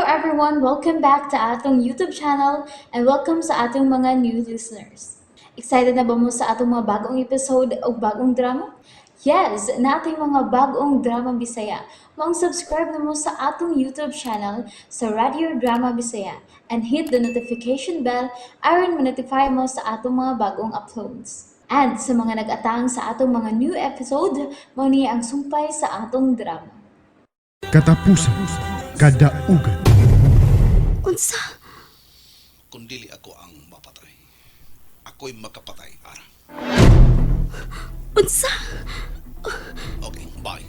everyone! Welcome back to atong YouTube channel and welcome sa atong mga new listeners. Excited na ba mo sa atong mga bagong episode o bagong drama? Yes, nating mga bagong drama Bisaya. Maong subscribe na mo sa atong YouTube channel sa Radio Drama Bisaya and hit the notification bell aron ma-notify mo sa atong mga bagong uploads. And sa mga nag-atang sa atong mga new episode, mao ni ang sumpay sa atong drama. Katapusan, kadaugan. Unsa? Kung dili ako ang mapatay, ako'y makapatay, Ara. Unsa? Okay, bye.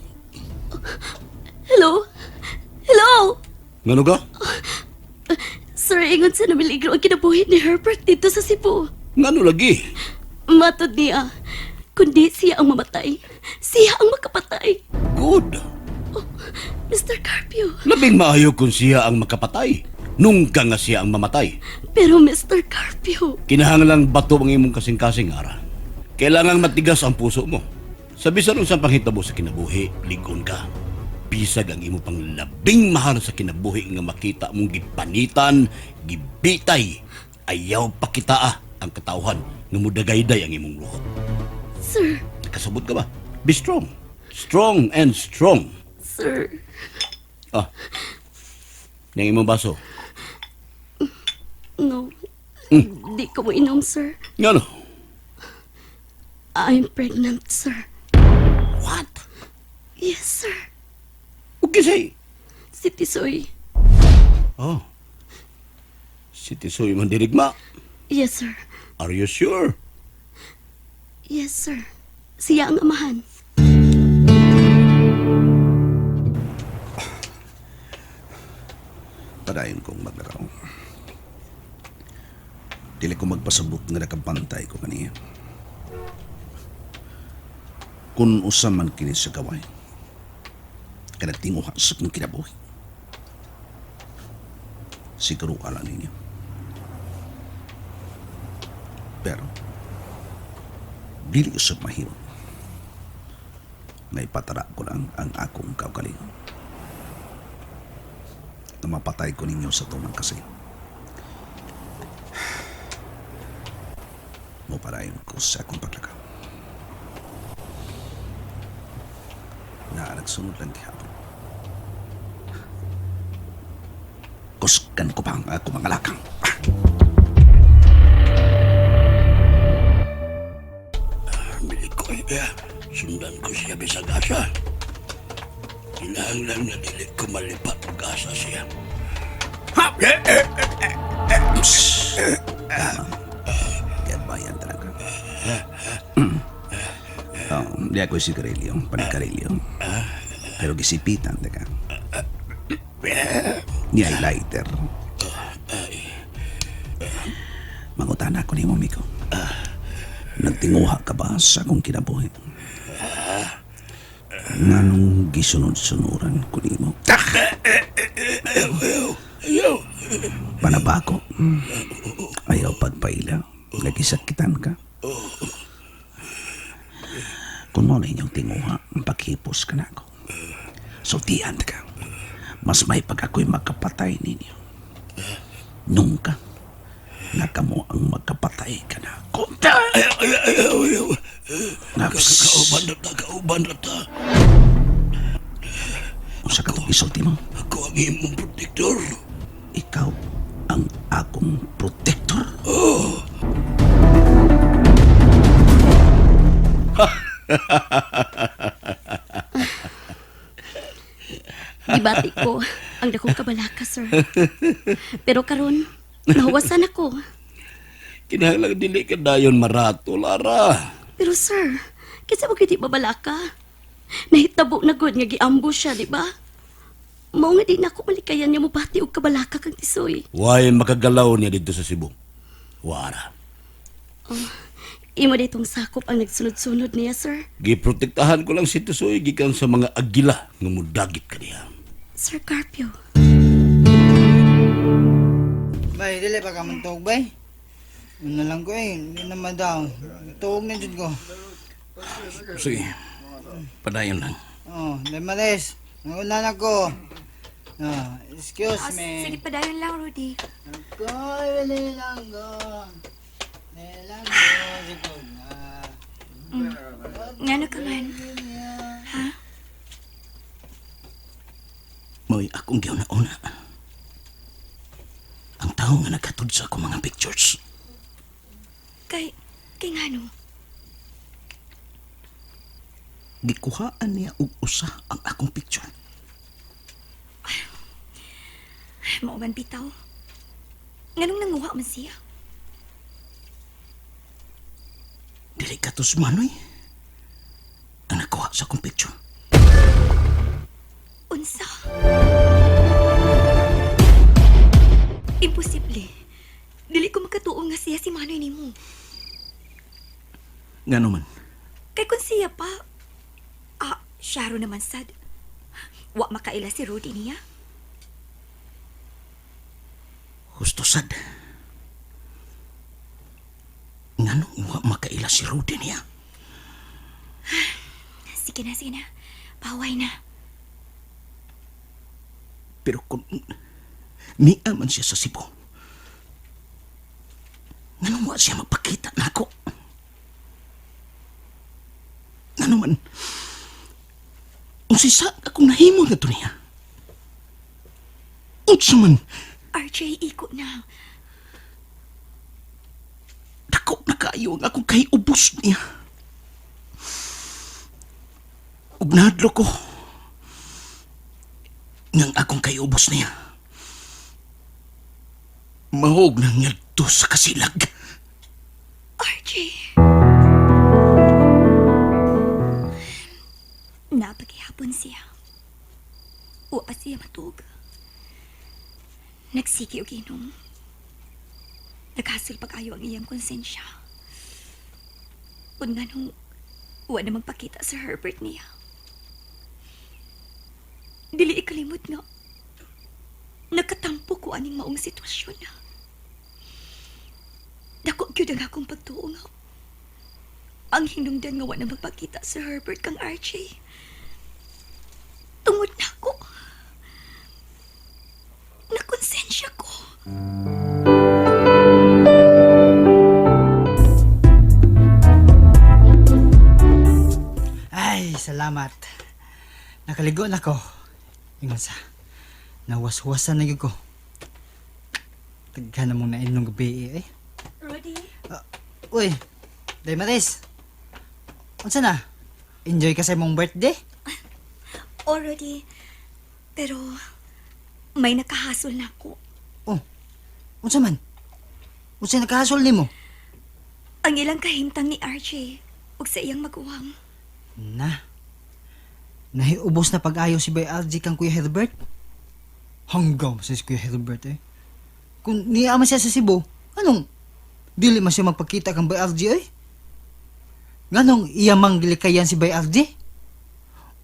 Hello? Hello? Ngano ka? Sir, ingon sa namiligro ang kinabuhi ni Herbert dito sa Cebu. Ngano lagi? Matod niya, kundi siya ang mamatay, siya ang makapatay. Good. Mr. Carpio. Labing maayo kung siya ang makapatay. Nungka nga siya ang mamatay. Pero Mr. Carpio, Kinahanglang bato ang imong kasing-kasing, Ara. Kailangang matigas ang puso mo. Sa bisan unsang panghitabo sa kinabuhi, ligon ka. Bisag ang imo pang labing mahal sa kinabuhi nga makita mong gipanitan, gibitay. Ayaw pakitaa ang katawhan nga mudagayday ang imong luhot. Sir, Nakasabot ka ba? Be strong. Strong and strong. Sir, Ah. Yang imong baso. No. Di ko mo inom, sir. Ngano? I'm pregnant, sir. What? Yes, sir. Okay, say. Si Tisoy. Oh. Si Tisoy mandirigma. Yes, sir. Are you sure? Yes, sir. Siya ang amahan. Padayon kong maglakaw. Dili ko magpasabot nga nakabantay ko kaniya. Kung usa man kini sa gaway, kanagtinguha sa kong kinabuhi. Siguro ala ninyo. Pero, dili usab mahimo. Naipatara ko lang ang akong kaugalingon na mapatay ko ninyo sa tumang kasi. Muparayon ko sa akong paglakaw. Na nagsunod lang gihapon. Kusgan ko pa ang akong mga lakang. Bili ko iya. Sundan ko siya bisag asa. Kinahanglan nga dili ko malipat og asa siya. Ha! Kaya bayan talaga. Oh, di ako sigarilyo, panikarilyo. Pero gisipitan, teka. Ni ay lighter. Mangutana ko nimo, Miko. Nagtinguha ka ba sa akong kinabuhi? Nganong gisunod-sunuran ko nimo? Ayaw! Panabako. Ayaw pagpaila. Nagisakitan ka. Kung mo na inyong tinguha, paghipos ka na ako. Sultian ka. Mas may pag ako'y magkapatay ninyo. Nung ka, na kamo ang magkapatay ka na ako. Ayaw, ayaw, ayaw, ayaw. Naps, Kauban na ta, kauban na ta. unsa ka itong isulti mo? Ako ang imong protektor. Ikaw ang akong protector. Gibati ko ang dakong kabalaka, sir. Pero karon, nahuwasan ako. Kinahanglan dili ka dayon marato, Lara. Pero sir, kinsa mo di babalaka? Nahitabo na gud nga giambush siya, di ba? Mao nga di na ako malikayan nga mobati og kabalaka kang Tisoy. Way makagalaw niya dito sa Cebu. Wara. Imo ditong sakop ang nagsunod-sunod niya, sir. Giprotektahan ko lang si Tisoy gikan sa mga agila nga mudagit kaniya. Sir Carpio. Bay, dili pa ka man tuog, bay. Ano lang ko eh, hindi naman daw. Tuog na jud ko. Sige, padayon lang. Oh, dahil malis. Nauna na ko. Ah, excuse Ah, me. sige, padayon lang, Rudy. Ako'y nilanggo. Nilanggo sa kuna. Ngano ka man? Ha? Mo'y akong giuna-una. Ang tao nga naghatod sa akong mga pictures. Kay, kay ngano? Gikuhaan niya og usa ang akong picture. Mao man bitaw. Nganong nanguha man siya? Dili ka to sumanoy. Ang nakuha sa akong picture. Unsa? Imposible. Dili ko makatuo nga siya si Manoy nimo. Ngano man, Kay kung siya pa, ah, syaro naman sad. Wa makaila si Rudy niya. husto sad. Nganong wa makaila si Rudy niya? Sige na, sige na. Paway na. Pero kung niya man siya sa Cebu, nganong wa siya magpakita nako? Ngano man, unsay sa akong nahimo na to niya? Unsa man, RJ, iko na. dako na kaayo ang akong kahiubos niya. Ug nahadlok ko ngang akong kahiubos niya. Mahog na ngadto sa kasilag. RJ. Napagihapon siya. Wa pa siya matuog. Nagsige og inom. Naghasul pag-ayo ang iyang konsensya. Ug nganong wa na magpakita sa Herbert niya. Dili ikalimot nga. Nakatampo ko aning maong sitwasyon na. Dako gyud ang akong pagtuo nga. Ang hinungdan nga wa na magpakita sa Herbert kang RJ. Tungod na ako. Nakonsensya ko. Ay, salamat. Nakaligo na ko. Ingon sa, nawaswasan na gyud ko. Taghan na mong nainom gabi eh. Rudy, Uy, Day Maris. Unsa na? Enjoy ka sa imong birthday? oh Rudy. Pero may nakahasol na ako. Oh, unsa man? Unsa nakahasol nimo? Ang ilang kahimtang ni RJ ug sa iyang maguwang. Na. Nahiubos na pag-ayo si Bay RJ kang Kuya Herbert. Hanggaw sa si Kuya Herbert eh. Kung niya man siya sa Cebu, anong dili man siya magpakita kang Bay RJ eh? Nganong iya mang gilikayan si Bay RJ?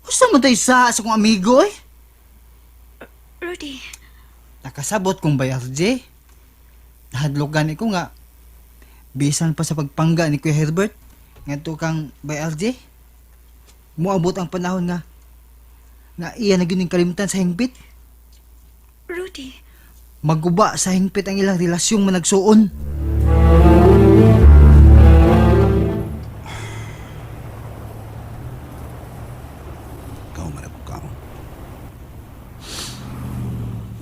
Usa man tayo sa kong amigo eh. Rudy, Nakasabot kong Bay RJ. Nahadlok gani ko nga. Bisan pa sa pagpangga ni Kuya Herbert ngadto kang Bay RJ. Moabot ang panahon nga nga iya na gyud ning kalimtan sa hingpit. Rudy, Maguba sa hingpit ang ilang relasyong managsuon. Ikaw man ako kaon.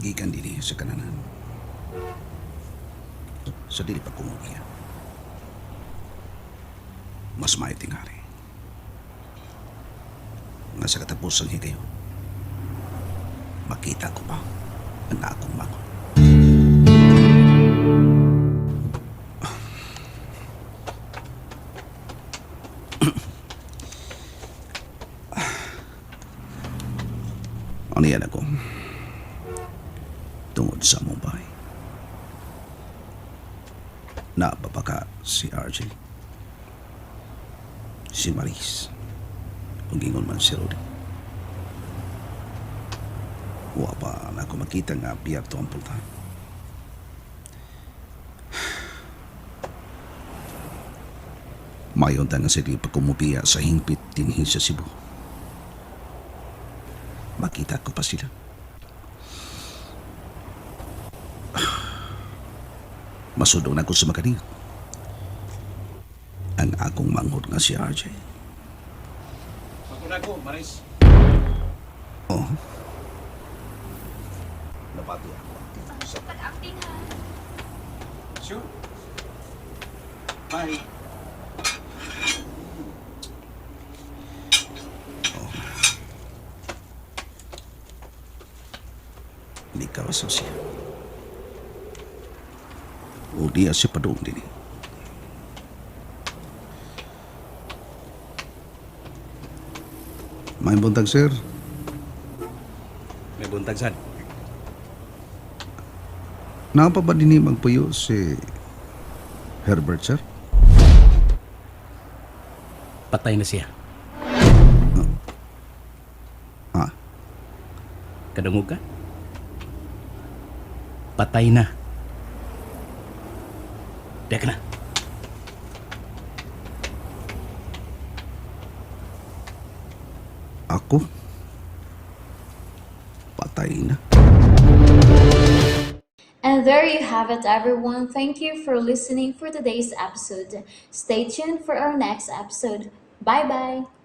Gikan dili sa kananan. Sa dili pa kumugiya. Mas maayo tingali. Nga sa katapusan higayon, makita ko pa ang akong mangon. Ano yan ako? Tungod sa Mumbai. Naababa ka si RJ. Si Maris. Ug ingon man si Rudy. Wa pa na ako makita nga biyag to ang pultahan. Mayon ta nga sige pagkumubiya sa hingpit dinhi sa Cebu. Makita ko pa sila. Masudong na ko sa makaningot. Ang akong manghod nga si RJ. Ako na ko, Maris. Oh. Napati ako. Pag-acting ha. Sure. Bye. Ikaw sa siya. O diya siya padung din. May buntag, sir. May buntag sad. Naa pa ba din magpuyo si Herbert, sir? Patay na siya. Ah, Kadungog ka? Patay na. Dek na. Ako? Patay na. And there you have it, everyone. Thank you for listening for today's episode. Stay tuned for our next episode. Bye bye.